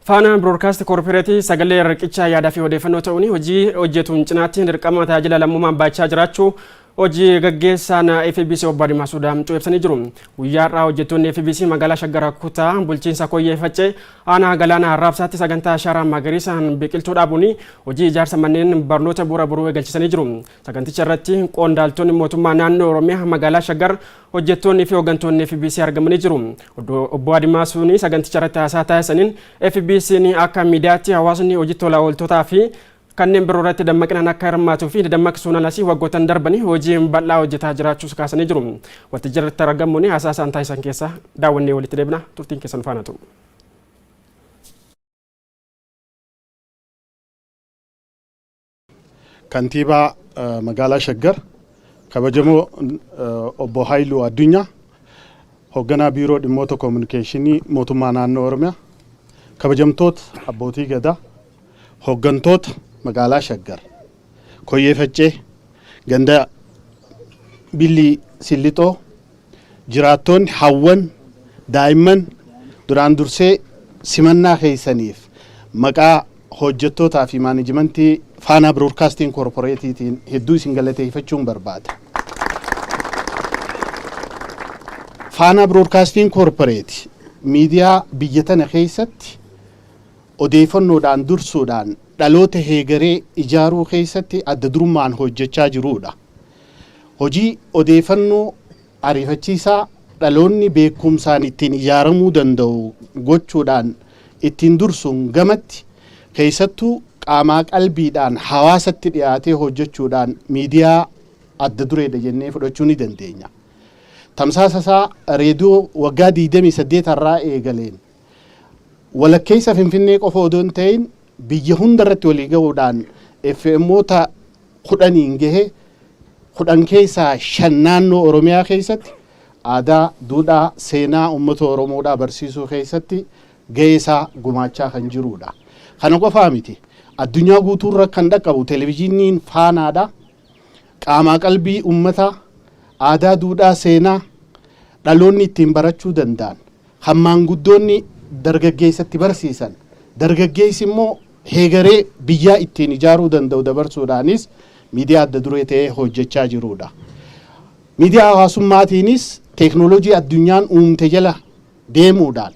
Faanaan Biroodkaast Koorporeetii sagalee riqichaa yaadaa fi odeeffannoo ta'uun hojii hojjetuun cinaatti dirqama tajaajila lammummaan baachaa jiraachuu hojii gaggeessaan FBC Obbo Adimaasuu Daamxoo ibsanii jiru. Guyyaa har'aa hojjettoonni FBC magaalaa Shaggar kutaa bulchiinsa Koyyee Faccee aanaa Galaanaa Arraabsaatti sagantaa ashaaraa magariisaan biqiltuu dhaabuun hojii ijaarsa manneen barnoota bu'uura boruu eegalchisanii jiru. Saganticha irratti qondaaltonni mootummaa naannoo Oromiyaa magaalaa Shaggar, hojjettoonni fi hooggantoonni FBC argamanii jiru. Obbo Adimaasuun saganticha irratti haasaa taasisaniin FBC'n akka miidiyaatti hawaasni hojii tola ooltotaa fi kanneen biroo irratti dammaqinaan akka hirmaatuu fi dammaqsuun alasii waggoottan darbanii hojii bal'aa hojjetaa jiraachuus kaasanii jiru. Waltajjii irratti argamuun haasaa isaan taasisan keessa daawwannee walitti deebina, turtiin keessan faana ta'u. Kantiibaa magaalaa Shaggar kabajamoo obbo Haayiluu Addunyaa, hoogganaa biiroo dhimmoota koominikeeshinii mootummaa naannoo Oromiyaa, kabajamtoota abbootii gadaa, hooggantoota magaalaa Shaggar, Koyyee Faccee, ganda Billii Sillixoo, jiraattoonni, hawwan, daa'imman, duraan dursee simannaa keessaniif maqaa hojjettootaa fi maanajimentii Faanaa Biroodkaastiin Koorporeetiitiin hedduu isin galateeffachuun barbaada. Faanaa Biroodkaastiin Koorporeeti miidiyaa biyya tana keessatti odeeffannoodhaan dursuudhaan dhaloota heegaree ijaaruu keessatti adda durummaan hojjechaa jirudha. Hojii odeeffannoo ariifachiisaa dhaloonni beekumsaan ittiin ijaaramuu danda'u gochuudhaan ittiin dursuun gamatti, keessattuu qaamaa qalbiidhaan hawaasatti dhiyaatee hojjechuudhaan miidiyaa adda dureedha jennee fudhachuu ni dandeenya. Tamsaasa isaa reediyoo waggaa 28 irraa eegaleen walakkeessa Finfinnee qofa odoo hin ta'in biyya hunda irratti walii gahuudhaan FMOta 10n gahe, 10 keessaa 5 naannoo Oromiyaa keessatti aadaa, duudhaa, seenaa uummata Oromoodhaa barsiisuu keessatti gahee isaa gumaachaa kan jirudha. Kana qofaa miti. Addunyaa guutuurra kan dhaqqabu televizyiiniin Faanaadha. Qaamaa qalbii uummataa, aadaa, duudhaa, seenaa dhaloonni ittiin barachuu danda'an, kan maanguddoonni dargaggeessatti barsiisan, dargaggeessi immoo heegaree biyyaa ittiin ijaaruu danda'u dabarsuudhaanis miidiyaa adda duree ta'ee hojjechaa jirudha. Miidiyaa hawaasummaatiinis teeknooloojii addunyaan uumte jala deemuudhaan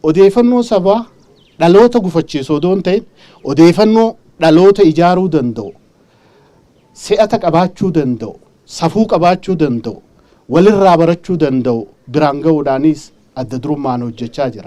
odeeffannoo sabaa dhaloota gufachiisu odoo hin ta'in odeeffannoo dhaloota ijaaruu danda'u, se'ata qabaachuu danda'u, safuu qabaachuu danda'u, walirraa barachuu danda'u biraan gahuudhaanis adda durummaan hojjechaa jira.